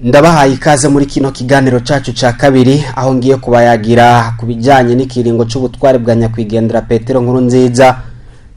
Ndabahaye ikaze muri kino kiganiro cacu ca kabiri, aho ngiye kubayagira ku bijyanye n'ikiringo c'ubutware bwa nyakwigendera Petero Nkurunziza,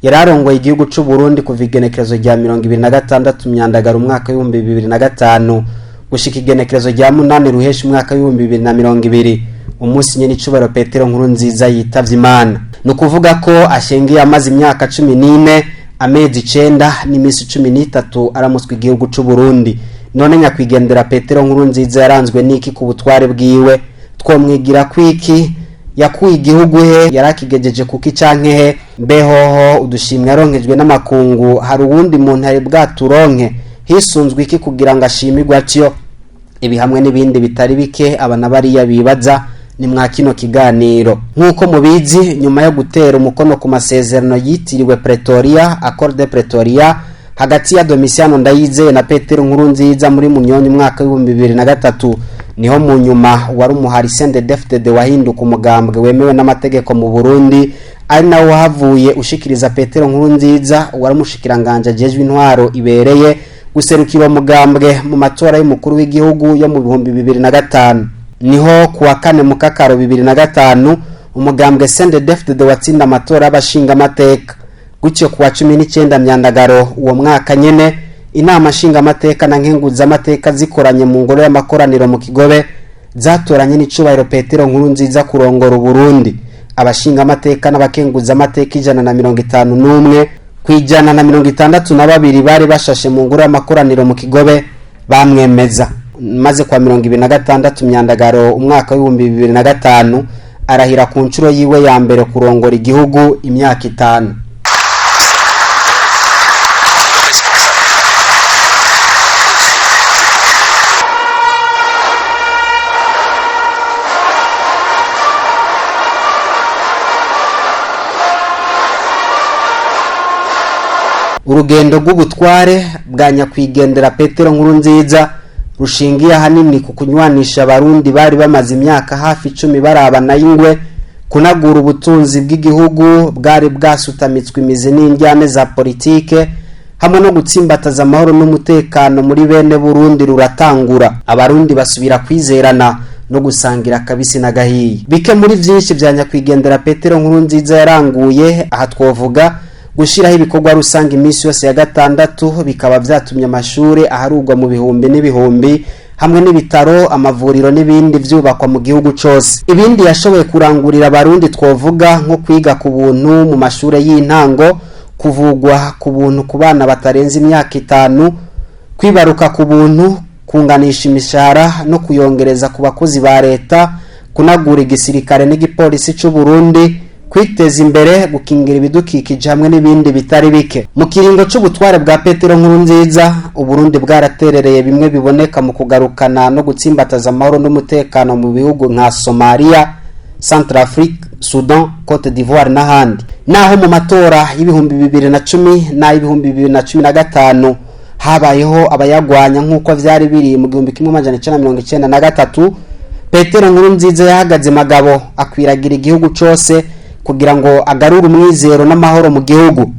yari arongoye igihugu c'u Burundi kuva igenekerezo rya 26 Myandagaro umwaka w'2005 gushika igenekerezo rya 8 Ruheshi umwaka w'2020, umunsi nyene icubahiro Petero Nkurunziza yitavye Imana. Ni ukuvuga ko ashengeye amaze imyaka 14, amezi 9 n'iminsi 13 aramutswe igihugu c'u Burundi. None nyakwigendera Petero Nkurunziza yaranzwe n'iki ku butware bwiwe? Twomwigira kwiki? Yakuye igihugu he? Yarakigejeje kuki canke he? Mbehoho udushimwe yaronkejwe n'amakungu, hari uwundi muntu ari bwaturonke? Hisunzwe iki kugira ngo ashimirwe atyo? Ibi hamwe n'ibindi bitari bike aba na bariya bibaza ni mwa kino kiganiro. Nk'uko mubizi, nyuma yo gutera umukono ku masezerano yitiriwe Pretoria, Accord de Pretoria, hagati ya Domitiano Ndayizeye na Petero Nkurunziza muri Munyonyi umwaka w'2003, niho mu nyuma wari umuhari CNDD-FDD wahinduka umugambwe wemewe n'amategeko mu Burundi, ari nawo wahavuye ushikiriza Petero Nkurunziza, wari umushikiranganje ajejwe intwaro ibereye, guserukira uwo mugambwe mu matora y'umukuru w'igihugu yo mu 2005. Niho kuwa 4 Mukakaro 2005 umugambwe CNDD-FDD watsinda amatora y'abashingamateka. Gutyo kuwa 19 Myandagaro uwo mwaka nyene, inama nshingamateka na nkenguzamateka zikoranye mu ngoro y'amakoraniro mu Kigobe zatoranye n'icubahiro Petero Nkurunziza kurongora Uburundi. Abashingamateka n'abakenguzamateka 151 ku 162 bari bashashe mu ngoro y'amakoraniro mu Kigobe bamwemeza, maze kwa 26 Myandagaro umwaka w'2005 arahira ku nshuro yiwe ya mbere kurongora igihugu imyaka 5. Urugendo rw'ubutware bwa nyakwigendera Petero Nkurunziza rushingiye ahanini ku kunywanisha abarundi bari bamaze imyaka hafi 10 barabana y'ingwe, kunagura ubutunzi bw'igihugu bwari bwasutamitswe imizi n'indyane za politike, hamwe no gutsimbataza amahoro n'umutekano muri bene Burundi ruratangura. Abarundi basubira kwizerana no gusangira akabisi n'agahiye. Bike muri vyinshi vya nyakwigendera Petero Nkurunziza yaranguye, aha twovuga gushiraho ibikorwa rusange iminsi yose ya gatandatu, bikaba vyatumye amashuri aharugwa mu bihumbi n'ibihumbi, hamwe n'ibitaro, amavuriro n'ibindi vyubakwa mu gihugu cose. Ibindi yashoboye kurangurira abarundi twovuga nko kwiga ku buntu mu mashure y'intango, kuvugwa ku buntu ku bana batarenze imyaka 5, kwibaruka ku buntu, kunganisha imishahara no kuyongereza ku bakozi ba leta, kunagura igisirikare n'igipolisi c'u Burundi, kwiteza imbere, gukingira ibidukikije hamwe n'ibindi bitari bike. Mu kiringo c'ubutware bwa Petero Nkurunziza, Uburundi bwaraterereye bimwe biboneka mu kugarukana no gutsimbataza amahoro n'umutekano mu bihugu nka Somalia, Centrafrique, Sudan, Cote d'Ivoire n'ahandi. Naho mu matora y'2010 n'ay'ibihumbi 2015 habayeho abayagwanya nk'uko vyari biri mu 1993, Petero Nkurunziza yahagaze magabo akwiragira igihugu cose kugira ngo agarure umwizero n'amahoro mu gihugu.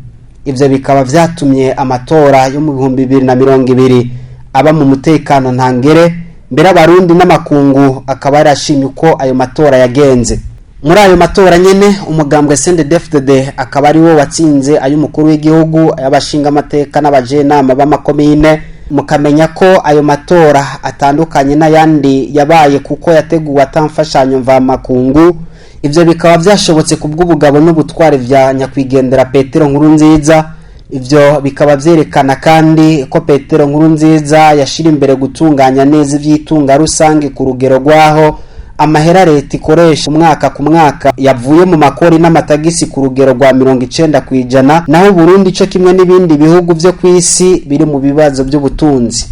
Ivyo bikaba vyatumye amatora yo mu 2020 aba mu mutekano ntangere, mbere abarundi n'amakungu akaba yarashimye uko ayo matora yagenze. Muri ayo matora nyene umugambwe CNDD-FDD akaba ari wo watsinze ay'umukuru w'igihugu, ay'abashingamateka n'abajenama b'amakomine. Mukamenya ko ayo matora atandukanye n'ayandi yabaye kuko yateguwe atamfashanyo mvamakungu. Ivyo bikaba vyashobotse kubw'ubugabo n'ubutware vya nyakwigendera Petero Nkurunziza. Ivyo bikaba vyerekana kandi ko Petero Nkurunziza yashira imbere gutunganya neza ivy'itunga rusange ku rugero rwaho amahera leta ikoresha umwaka ku mwaka yavuye mu makori n'amatagisi ku rugero rwa 90%, naho Burundi co kimwe n'ibindi bihugu vyo kw'isi biri mu bibazo by'ubutunzi.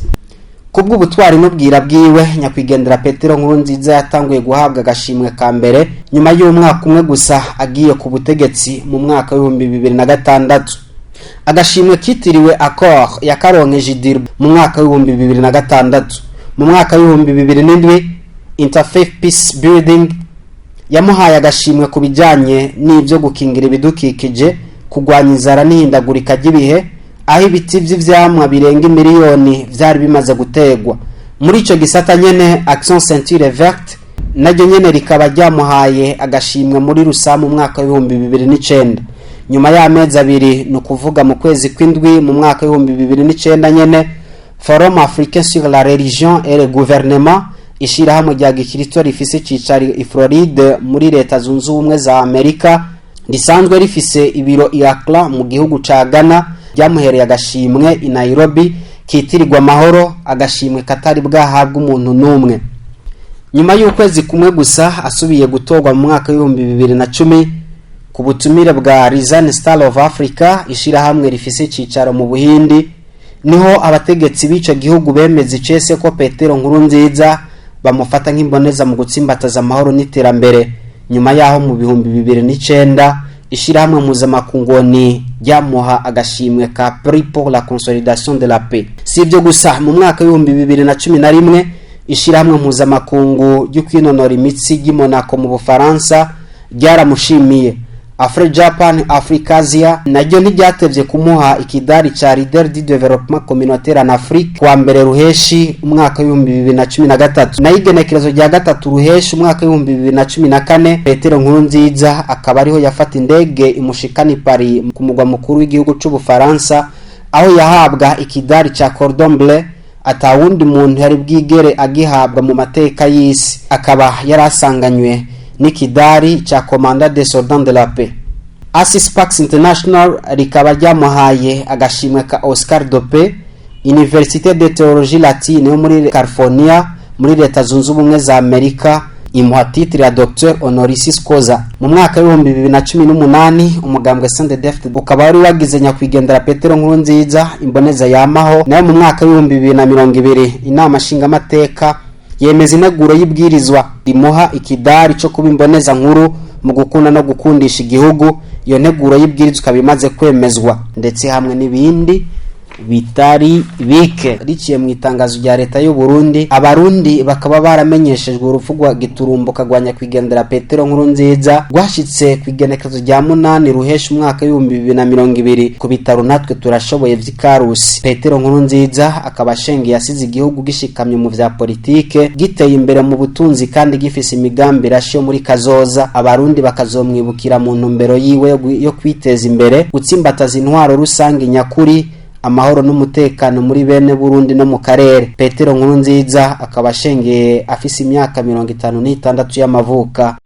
Kubw'ubutwari n'ubwira bwiwe, nyakwigendera Petero Nkurunziza yatanguye guhabwa agashimwe ka mbere nyuma y'umwaka umwe gusa agiye ku butegetsi mu mwaka w'2006. Agashimwe kitiriwe Accord yakaronkeje Idirba mu mwaka w'2006. Mu mwaka w'2007 Interfaith Peace Building yamuhaye agashimwe ku bijyanye n'ibyo gukingira ibidukikije, kurwanya inzara n'ihindagurika ry'ibihe, aho ibiti by'ivyamwa birenga miliyoni vyari bimaze gutegwa. Muri ico gisata nyene, Action Ceinture Verte naryo nyene rikaba ryamuhaye agashimwe muri Rusama mu mwaka w'2009. Nyuma y'amezi 2, ni ukuvuga mu kwezi kw'indwi mu mwaka w'2009 nyene, Forum Africain sur la religion et le gouvernement, ishirahamwe rya gikristo rifise icicaro i Floride muri Leta Zunze Ubumwe za Amerika, risanzwe rifise ibiro i Accra mu gihugu ca Ghana, ryamuhereye agashimwe i Nairobi kitirirwa amahoro, agashimwe katari bwahabwa umuntu n'umwe. Nyuma y'ukwezi kumwe gusa asubiye gutorwa mu mwaka w'2010, ku butumire bwa Rising Star of Africa, ishirahamwe rifise icicaro mu Buhindi, niho abategetsi b'ico gihugu bemeza icese ko Petero Nkurunziza bamufata nk'imboneza mu gutsimbataza amahoro n'iterambere. Nyuma yaho, mu 2009, ishirahamwe mpuzamakungu ryamuha agashimwe ka Prix pour la consolidation de la paix. Si ibyo gusa, mu mwaka w'2011, ishirahamwe mpuzamakungu ryo kwinonora imitsi ry'i Monaco mu Bufaransa ryaramushimiye. Afre Japan Africa Asia naryo ntiryatevye kumuha ikidari ca Leader du Développement Communautaire en Afrique kuwa 1 Ruheshi umwaka w'2013. Nayo igenekerezo rya 3 Ruheshi umwaka w'2014, Petero Nkurunziza akaba ariho yafata indege imushikana i Paris, ku mugwa mukuru w'igihugu c'Ubufaransa, aho yahabwa ikidari ca Cordon Bleu atawundi muntu yari bwigere agihabwa mu mateka y'isi, akaba yari asanganywe n'ikidari ca Commandant des Soldats de la Paix. Asis Pax International rikaba ryamuhaye agashimwe ka Oscar de Paix. Université de Théologie Latine yo muri California muri Leta Zunze Ubumwe za Amerika imuha titre ya Docteur honoris causa. Mu mwaka w'2018, umugambwe CNDD-FDD ukaba wari wagize nyakwigendera Petero Nkurunziza imboneza yamaho. Nayo mu mwaka w'2020, inama nshingamateka yemeza integuro y'ibwirizwa rimuha ikidari cyo kuba imboneza nkuru mu gukunda no gukundisha igihugu. Iyo nteguro y'ibwirizwa ikaba imaze kwemezwa, ndetse hamwe n'ibindi bitari bike. Riciye mu itangazo rya leta y'u Burundi, abarundi bakaba baramenyeshejwe urupfu rwa giturumbuka rwa nyakwigendera Petero Nkurunziza, rwashitse ku igenekerezo rya 8 Ruhesha umwaka w'2020 ku bitaro Natwe Turashoboye vy'Ikarusi. Petero Nkurunziza akaba ashengeye asize igihugu gishikamye mu vya politike, giteye imbere mu butunzi kandi gifise imigambi irashe muri kazoza. Abarundi bakazomwibukira mu ntumbero yiwe yo kwiteza imbere, gutsimbataza intwaro rusange nyakuri, amahoro n'umutekano muri bene Burundi no mu karere. Petero Nkurunziza akaba ashengeye afise imyaka 56 y'amavuka.